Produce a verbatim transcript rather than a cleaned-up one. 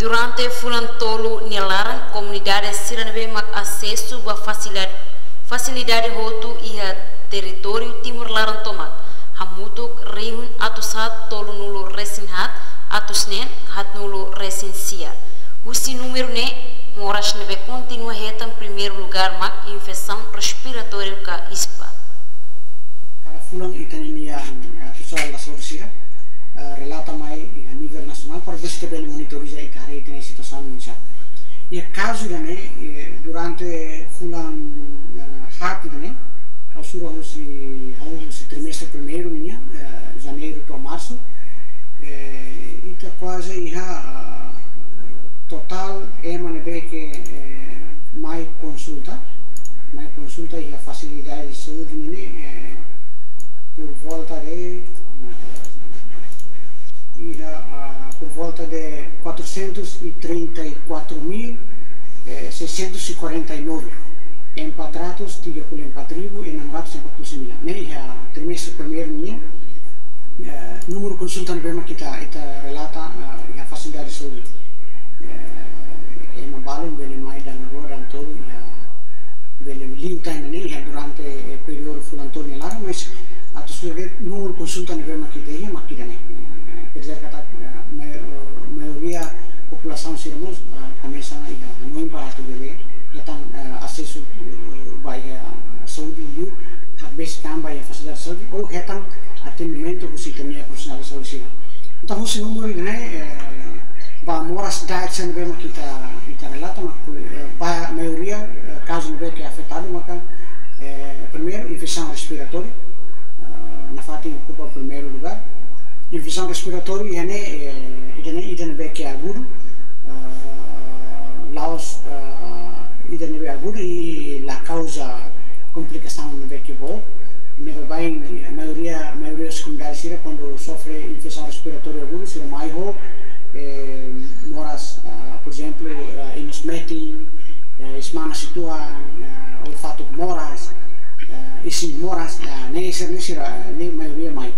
Durante fulan tolu nia laran, komunidade sira ne'ebé mak asesu ba fasilidade, fasilidade hotu iha territóriu Timor laran tomak, hamutuk rihun atus haat tolunulu resin haat, atus neen haatnulu resin sia. Husi númeru ne'e, moras ne'ebé kontinua hetan primeiru lugár mak infesaun respiratóriu ka ispa. Kada fulan ita-nia, eh, Funsaun Nasionál Saúde sira, eh, relata mai iha nivel nasionál, para ver se ita bele monitoriza i haree ita-nia situasaun oinsá. Iha kazu ida-ne'e, eh, durante fulan, eh, haat ida-ne'e, ha'u sura husi, ha'u husi trimestre primeiru nian, eh, janeiru to'o marsu, eh, ita kuaze iha, ah, totál ema ne'ebé ke, eh, mai konsulta, mai konsulta iha fasilidade saúde ne'e, eh, por volta de, iha, ah, por volta de quatrocentos e trinta e quatro mil, eh, seiscentos e quarenta e nove. Empat ratus tiga puluh empat ribu enam ratus empat puluh sembilan. Ne'e iha trimestre primeiru nian, eh, númeru konsulta ne'ebé mak ita, ita relata, eh, iha fasilidade saúde. Eh, ema balun bele mai dala rua, dala tolu, iha bele liu tan ne'e iha durante, eh, períodu fulan tolu nia laran, mas atu sura de'it númeru konsulta ne'ebé mak ita iha mak ida-ne'e. Eh, quer dizer katak, eh, mai-, eh, maioria populasaun sira mós, eh, komesa iha hanoin para atu bele hetan, eh, asesu, eh, ba iha saúde liu, hakbesik tan ba iha fasilidade saúde, ou hetan atendimentu husi ita-nia profisionál saúde sira. Entaun, husi númeru ne'e, eh, ba moras daet sira ne'ebé mak ita, ita relata, mak, eh, ba maioria, eh, kazu ne'ebé ke afetadu maka, eh, primeiru, infesaun respiratóriu, eh, nafatin okupa primeiru lugár. Infesaun respiratóriu iha ne'e, eh, ida-ne'e, ida ne'ebé ke agudu, eh, la'ós, eh, ida ne'ebé agudu i la kauza komplikasaun ne'ebé ke boot. Ne'ebé baibain, eh, maioria, maioria husi komunidade sira kuandu sofre infesaun respiratóriu agudu, sira mai ho, eh, moras, ah, por ezemplu, eh, inosmetin, eh, ismanas uitoan, eh, olfatu moras, eh, isin moras, eh, ne'e sira, ne'e sira, ne'e maioria mai.